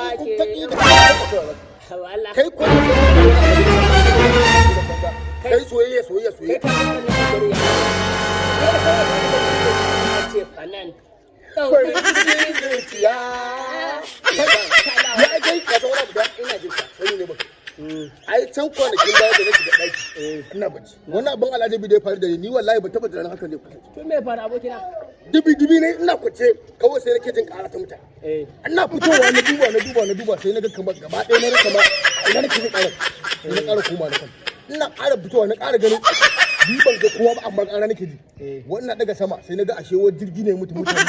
Wake. Ta ƙi ta. Allah. Kai ko kai soyayya, soyayya, Kai soyayya. Ka san wannan shari'a. Kai ka san wannan ce fanan. Farin cikin zuciya. Ya kai ka san wani abu da Ina jin ka. Sani ne ba. Ai can kwanakin baya da na shiga ɗaki ina bacci, wani abin al'ajabi da ya faru da ni, ni wallahi ba taɓa tunanin hakan zai kasance. To, me ya faru, abokina? Dubi dubi ne, ina kwace kawai sai nake jin ƙara ta mutane. Ina fitowa na duba, na duba, na duba, sai na ga kamar gaba ɗaya na rasa ma a ina nake jin ƙarar. Sai na ƙara koma na kwanta. Ina ƙara fitowa na ƙara ganin ni ban ga kowa ba, amma ƙara nake ji. Wannan daga sama sai na ga ashe wani jirgi ne ya mutu, mutane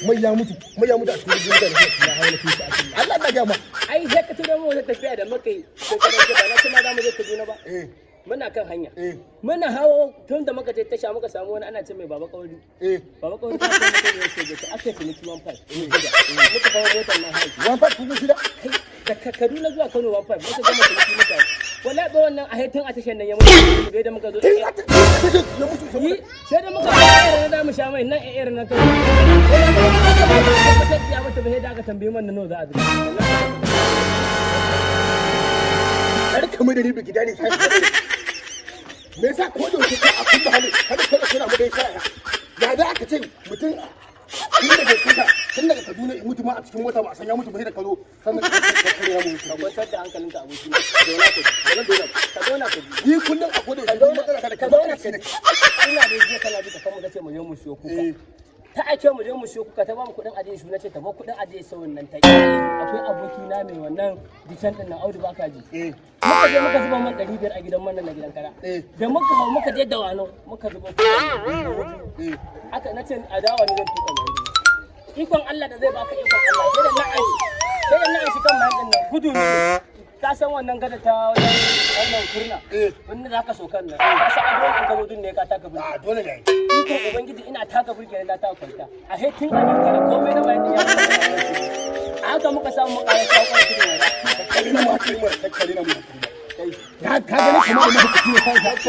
mai ya mutu, mai ya mutu a cikin jirgin, mutane suna La haula fi sa'atillah. Allah na gaya ma. Ai sai ka tuno mu wata tafiya da muka yi shekaran jiya, ba na ce ma za mu je Kaduna ba? Eh. Muna kan hanya. Eh. Muna hawo tun da muka je tasha, muka samu wani ana ce mai Baba Kauri. Eh. Baba Kauri ta ce muka ne ce ta aka ciniki 15. Muka kawo motar nan haji. 15 6,000. Kai, daga Kaduna zuwa Kano 15 muka gama ciniki muka. Wallahi ba wannan a tun a tashar nan ya mutu da muka zo. Tun a tashin ya mutu saboda Yi sai da muka ga irin da mu sha mai nan irin nan kawai. Tabbatar ya mata bai da aka tambaye man nawa za a zuba. Kar ka mai da ni biki dani sai ka me yasa ko da yake a kullu hali kada kada kana mu dai sai ya da aka ce mutum tun daga kusa, tun daga Kaduna in mutu ma a cikin mota ba a san ya mutu ba, sai da ka zo sannan ka kare ya mutu. Ka kwantar da hankalinka, abokina. Zauna ka ji. Ba zan daina ba. Ka zauna ka ji. Ni kullum a koda yaushe matsala ka da Ka zauna ka ji. Ina da jiya kana ji ka kan mu ce mu je mu siyo kuka. Eh. Ta ake mu je mu siyo kuka, ta ba mu kuɗin ajiye su, nace ta ba kuɗin ajiye sauyin nan ta yi. Akwai aboki na mai wannan dican din nan, Audu baka ji. Eh. Muka je muka zuba man 500 a gidan man nan na gidan kara. Eh. Da muka hau muka je da wano muka zuba kuɗin. Eh. Aka nace a dawa ne zan tuka mai. Ikon Allah da zai baka ikon Allah, sai da na aishi. Sai da na aishi kan mai din nan gudu ne. Ka san wannan gada ta wajen wannan kurna? Eh. Wanda za ka so kan nan. Ka san ado in ka zo dun ne ka taka birki. A dole ne. Ikon Ubangiji, ina taka burge na taka kwalta. A tun a nan kare komai na bayan ya a haka muka samu mu ƙara saƙon tudun wada. Kakkare na mu hakuri mu, kakkare na mu hakuri. Kai ka gani kamar da mahaukaci ne kai ko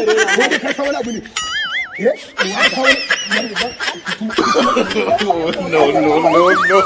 da ka san wani abu ne. Eh, ka san wani No, no, no, no.